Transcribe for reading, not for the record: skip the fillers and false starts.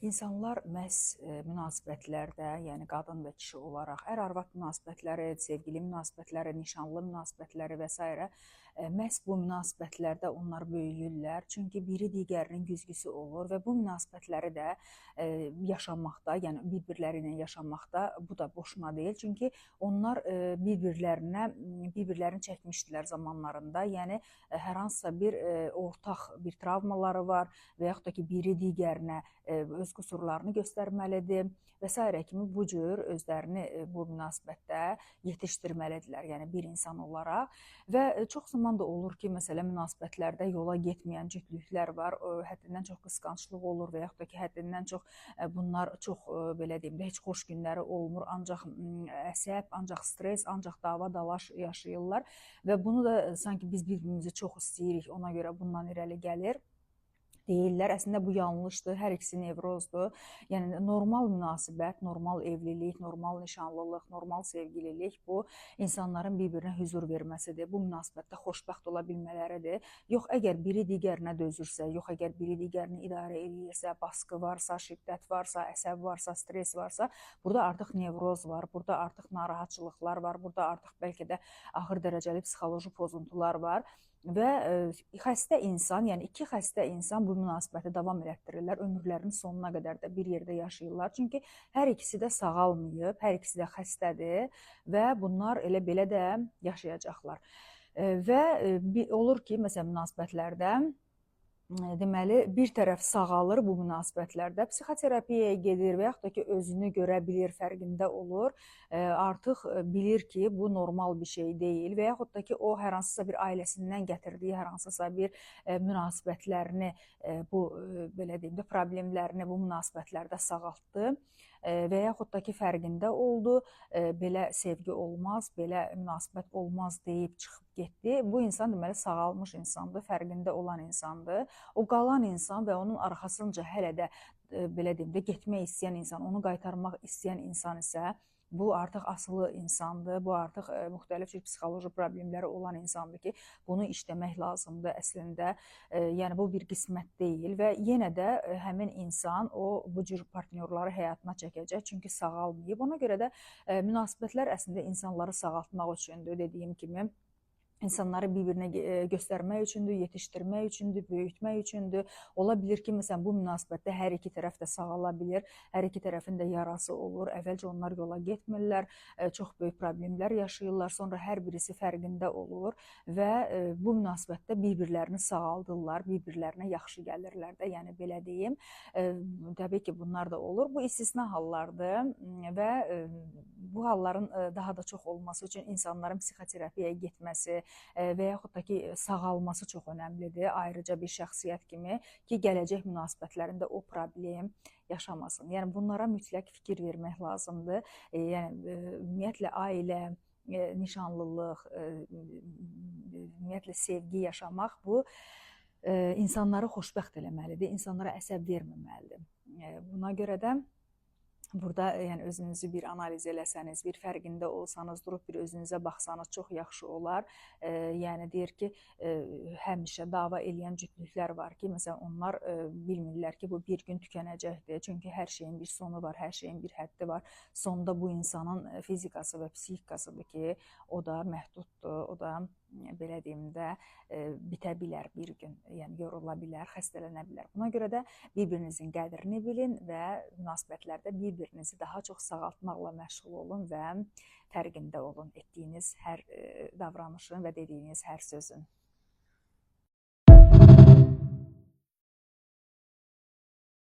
İnsanlar məhz münasibətlərdə, yəni qadın və kişi olaraq, ər-arvad münasibətləri, sevgili münasibətləri, nişanlı münasibətləri və s. Məhz bu münasibətlərdə onlar böyüyürlər. Çünki biri digərinin güzgüsü olur və bu münasibətləri də yaşamaqda, yəni bir-birləri ilə yaşamaqda bu da boşuna deyil. Çünki onlar bir-birlərini çəkmişdilər zamanlarında. Yəni hər hansısa bir ortaq bir travmaları var və yaxud da ki, biri digərinə öz qüsurlarını göstərməlidir və s. kimi bu cür özlərini bu münasibətdə yetişdirməlidirlər, yəni bir insan olaraq. Və çox zaman da olur ki, məsələn, münasibətlərdə yola getməyən cütlüklər var, həddindən çox qısqanclıq olur və yaxud da ki, həddindən çox bunlar çox, belə deyim də, heç xoş günləri olmur, ancaq əsəb, ancaq stres, ancaq dava, dalaş yaşayırlar və bunu da sanki biz bir-birimizi çox istəyirik, ona görə bundan irəli gəlir deyirlər. Əslində bu yanlışdır. Hər ikisi nevrozdur. Yəni normal münasibət, normal evlilik, normal nişanlılıq, normal sevgililik bu insanların bir-birinə hüzur verməsidir. Bu münasibətdə xoşbəxt ola bilmələridir. Yox, əgər biri digərinə dözürsə, yox, əgər biri digərini idarə eləyirsə, baskı varsa, şiddət varsa, əsəb varsa, stres varsa, burada artıq nevroz var, burada artıq narahatçılıqlar var, burada artıq bəlkə də ağır dərəcəli psixoloji pozuntular var. Və xəstə insan, yəni iki xəstə insan bu münasibəti davam elətdirirlər, ömürlərinin sonuna qədər də bir yerdə yaşayırlar. Çünki hər ikisi də sağalmayıb, hər ikisi də xəstədir və bunlar elə belə də yaşayacaqlar. Və olur ki, məsələn, münasibətlərdə deməli, bir tərəf sağalır bu münasibətlərdə, psixoterapiyaya gedir və yaxud da ki, özünü görə bilir, fərqində olur, artıq bilir ki, bu normal bir şey deyil və yaxud da ki, o hər hansısa bir ailəsindən gətirdiyi hər hansısa bir münasibətlərini, bu, belə deyim də, problemlərini bu münasibətlərdə sağaltdı və yaxud da ki, fərqində oldu, belə sevgi olmaz, belə münasibət olmaz deyib çıxıb getdi. Bu insan deməli sağalmış insandır, fərqində olan insandır. O qalan insan və onun arxasınca hələ də belə deyim də getmək istəyən insan, onu qaytarmaq istəyən insan isə bu artıq asılı insandır, bu artıq müxtəlif cür psixoloji problemləri olan insandır ki, bunu işləmək lazımdır əslində. Yəni bu bir qismət deyil və yenə də həmin insan o bu cür partnyorları həyatına çəkəcək, çünki sağalmayıb. Ona görə də münasibətlər əslində insanları sağaltmaq üçündür, dediyim kimi. İnsanları bir-birinə göstərmək üçündür, yetişdirmək üçündür, böyütmək üçündür. Ola bilir ki, məsələn, bu münasibətdə hər iki tərəf də sağala bilir, hər iki tərəfin də yarası olur. Əvvəlcə onlar yola getmirlər, çox böyük problemlər yaşayırlar, sonra hər birisi fərqində olur və bu münasibətdə bir-birlərini sağaldırlar, bir-birlərinə yaxşı gəlirlər də, yəni belə deyim. Təbii ki, bunlar da olur. Bu istisna hallardır və bu halların daha da çox olması üçün insanların psixoterapiyaya getməsi və yaxud da ki, sağalması çox önəmlidir. Ayrıca bir şəxsiyyət kimi ki, gələcək münasibətlərində o problem yaşamasın. Yəni bunlara mütləq fikir vermək lazımdır. Yəni ümumiyyətlə ailə, nişanlılıq, ümumiyyətlə sevgi yaşamaq bu insanları xoşbəxt eləməlidir, insanlara əsəb verməməlidir. Buna görə də burada yəni özünüzü bir analiz eləsəniz, bir fərqində olsanız, durub bir özünüzə baxsanız çox yaxşı olar. Yəni deyir ki, həmişə dava eləyən cütlüklər var ki, məsələn onlar bilmirlər ki, bu bir gün tükənəcəkdir. Çünki hər şeyin bir sonu var, hər şeyin bir həddi var. Sonda bu insanın fizikası və psixikasıdır ki, o da məhduddur, o da belə deyim də bitə bilər bir gün, yəni yorula bilər, xəstələnə bilər. Buna görə də bir-birinizin qədrini bilin və münasibətlərdə bir-birinizi daha çox sağaltmaqla məşğul olun və fərqində olun etdiyiniz hər davranışın və dediyiniz hər sözün.